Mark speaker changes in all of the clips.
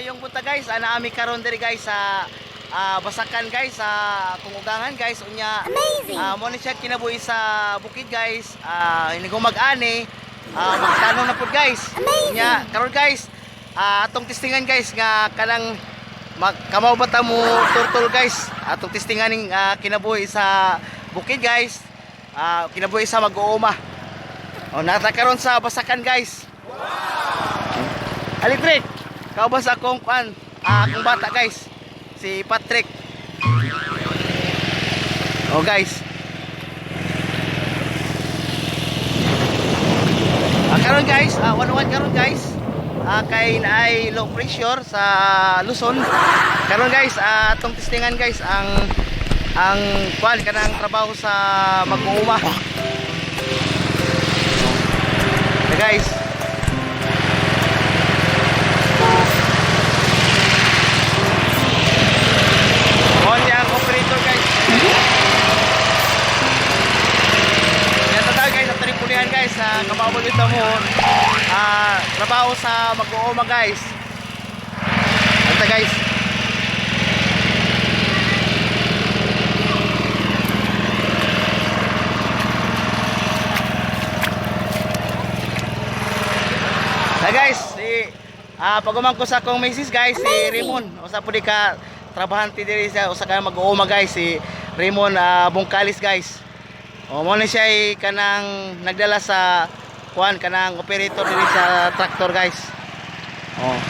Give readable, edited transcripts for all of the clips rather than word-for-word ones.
Speaker 1: Mayong buntag, guys. Ana ami karon diri, guys, sa Basakan, guys, sa akong ugangan, guys. Unya mo ni siya kinabuhi sa bukid, guys. Inigo mag-ani, magtanong na pud, guys. Unya karon, guys, atong testingan, guys, nga kanang kamaw ba ta mo turtle, guys. Atong testingan ning kinabuhi sa bukid, guys. Kinabuhi sa mag-uuma. O nata karon sa Basakan, guys. Electric. Kaubas akong kuan, akong bata, guys. Si Patrick. Oh, guys. Karon, guys, 1-1 karon, guys. Kay naay low pressure sa Luzon. Karon, guys, atong testingan, guys, ang kuan kanang trabaho sa mag-uuma. Okay, guys. On ang operator, guys. Yan tataw, guys, sa tripulihan, guys, sa kamabol ito mo. Trabaho sa mag-uuma, guys. Anta, guys. Na, guys, si pagumang ko sa akong misis, guys, si Raymond. Usa pud ka trabahante diri sa usa ka mag-uuma, guys, si Raymond Bungkalis, guys. O mo ni siya ay kanang nagdala sa kuan kanang operator diri sa tractor, guys. Oh.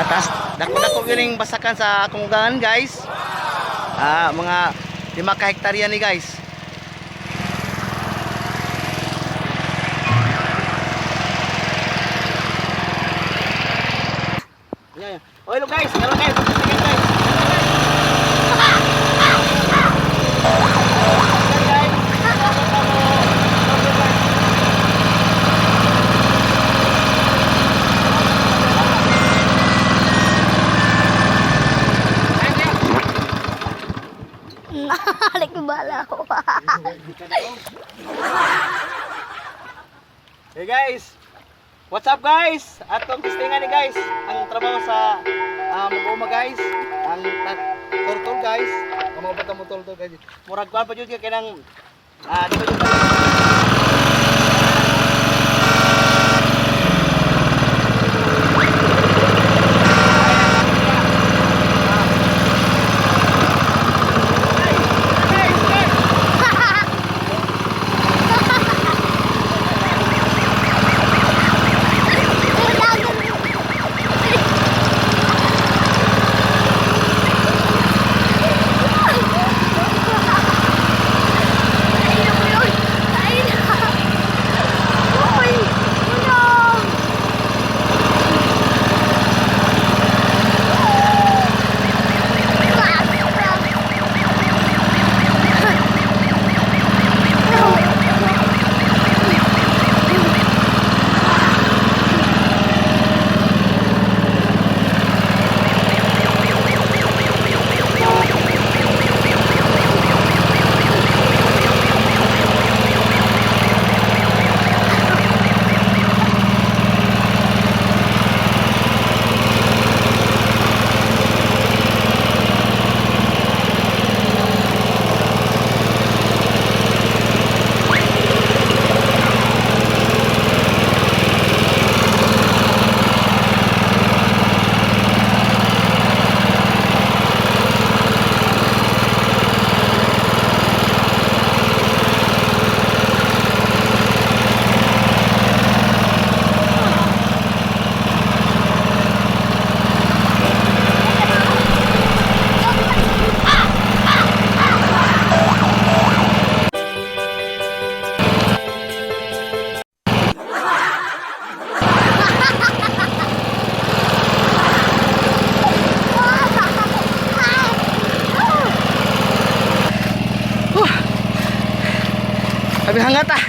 Speaker 1: Tas dako-dako gyud ning basakan sa akong ugangan, guys. Mga 5 ka hektarya ni, guys. Yeah. Oh, hello, guys. Hello, guys. Sige, guys.
Speaker 2: Halik ko bala ko.
Speaker 1: Hey, guys. What's up, guys? Atong testingan ni, guys, ang trabaho sa mag-uma, guys. Ang turtle, guys. Kamo ba mo turtle, guys? Murag kuan pa jud kay kanang di ba jud. Guys, guys. Sabi hangat ah.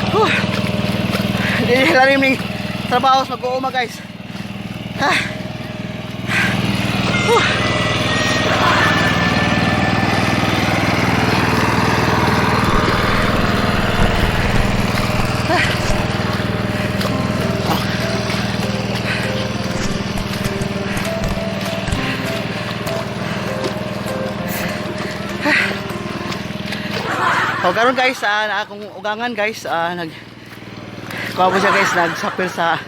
Speaker 1: Huh. Di lalim ning trabaho sa mag-uuma, guys. Ha. Huh. So karon guys, na akong ugangan guys, nag kuha po siya guys, nagsapil sa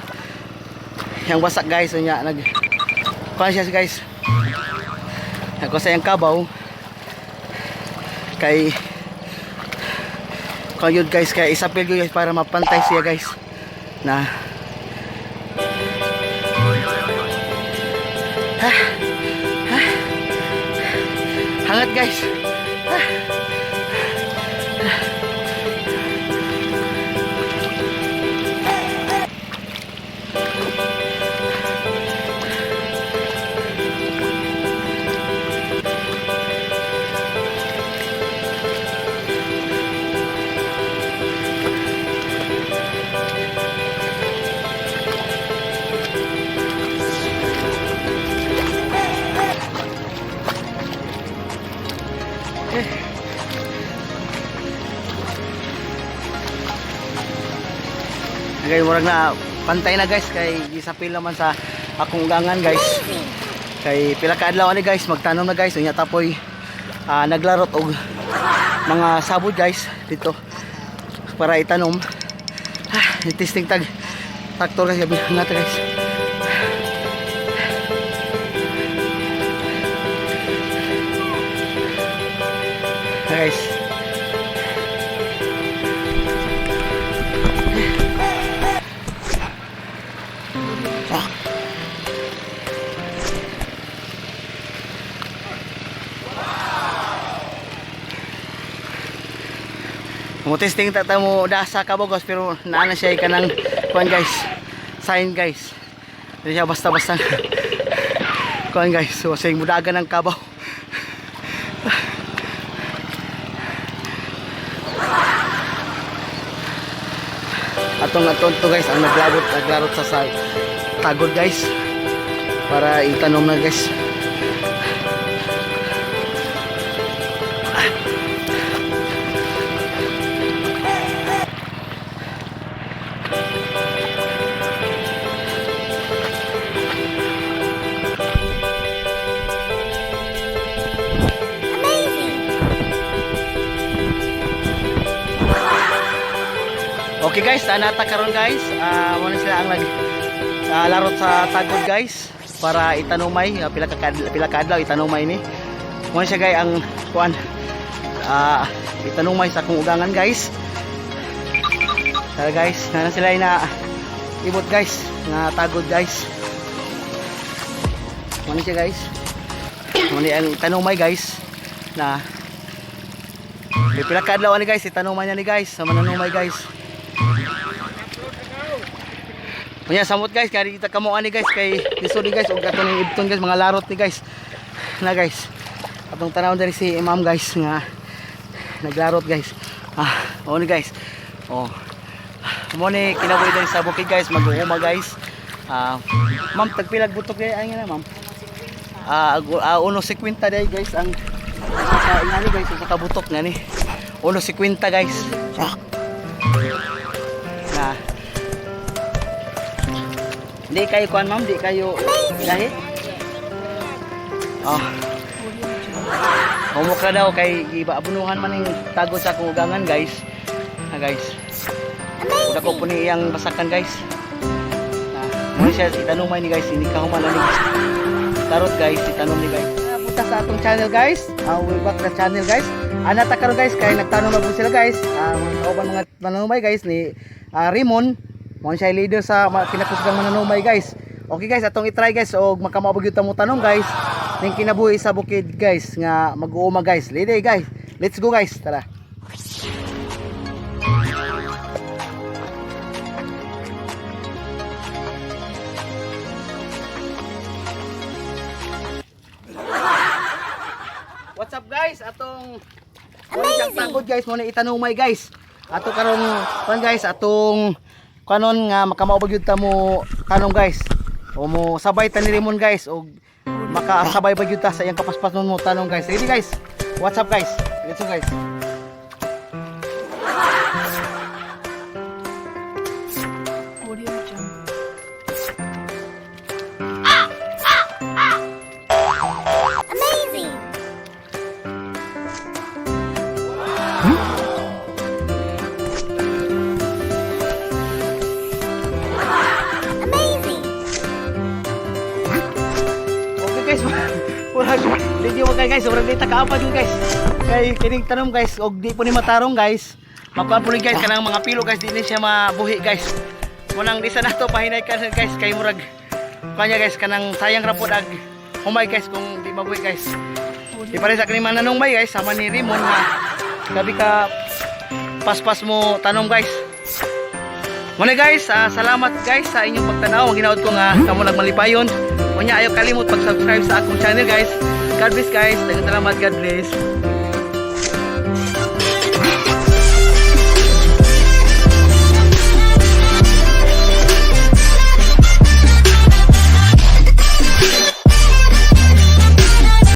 Speaker 1: yang wasak guys, unya nag kuha siya guys. Nagkuha sa iyang kabaw kay kuha yun guys, kay isapil yun guys para mapantay siya guys na ha, ha, hangat guys. Ah. Okay, murag na pantay na guys kay gisapil naman sa akong ugangan guys. Kay pila ka adlaw ani guys, magtanom na guys, unya tapoy naglarot og mga sabod guys dito para itanom. Ah, testing tag traktor guys, gabi na ta guys. Guys. Mo testing ta ta mo da sa kabogos pero naa na siya kanang kuan guys. Sign guys. Hindi siya basta-basta. Kuan guys, so saying mudagan ng kabaw. Atong aton to guys ang naglarot naglarot sa tagod guys para itanom na guys. Okay guys, anata karon guys. Muna sila ang nag larot sa tagod guys para itanumay pila ka adlaw itanumay ni. Muna siya guys ang kuan itanumay sa akong ugangan guys. Tara guys, nana sila na ibot guys, nga tagod guys. Muna siya guys. Muna ang itanumay guys na may pila ka adlaw ani guys, itanumay na ni guys, sa mananumay guys. Unya samot guys, kari kita kamo ani guys kay lisod ni guys og ato ning ibton guys, mga larot ni guys. Na guys. Atong tanawon diri si Imam guys nga naglarot guys. Oh ni guys. Oh. Mo ni kinabuhi diri sa bukid guys, mag-uuma guys. Ma'am tagpilag butok kay ay nga na ma'am. 1.50 day guys ang sa ingani guys, sa kabutok ngani. 1.50 guys. Na hindi kayo kuan ma'am, di kayo gahi. Oh. Humok na daw kay giba abunuhan man ning tagod sa akong ugangan guys. Ha guys. Uda ko po ni iyang basakan guys. Na, mo siya itanumay ni guys, hindi ka human ani. Tarot guys, itanom ni guys. Punta sa atong channel guys. We back the channel guys. Ana ta karon guys kay nagtanom na po sila guys. Mga kauban mga mananumay guys ni Raymond. Mo siya leader sa kinakusgang mananumay guys. Okay guys, atong i-try guys og makamaabog gyud ta mo tanom guys. Ning kinabuhi sa bukid guys nga mag-uuma guys. Lady guys, let's go guys. Tara. What's up guys? Atong amazing tagod guys mo na itanumay guys. Ato karon kan guys atong kanon nga makamaubag gyud ta mo tanom guys. O mo sabay ta ni Raymond guys og makasabay ba gyud ta sa iyang kapaspas mo tanong guys. Ready guys? What's up guys? Let's go guys.
Speaker 2: Audio Jungle.
Speaker 3: Amazing!
Speaker 1: Murag medyo magkay guys, sobrang di ta kaapad yun, guys. Kay kining tanom, guys, og di po ni matarong, guys. Makuha po ni, guys, kanang mga pilo, guys, di ni siya mabuhi, guys. Munang di sa nato pahinay ka, guys, kay murag kanya, guys, kanang sayang ra pod ag humay, guys, kung di mabuhi, guys. Di pa rin sa kani mananong bay, guys, sama ni Rimon nga gabi ka paspas mo tanom, guys. Muna, guys, salamat, guys, sa inyong pagtanaw. Ang ginaot ko nga kamo nagmalipayon. Unya ayaw kalimot pag-subscribe sa akong channel, guys. God bless, guys. Daghang salamat, God bless.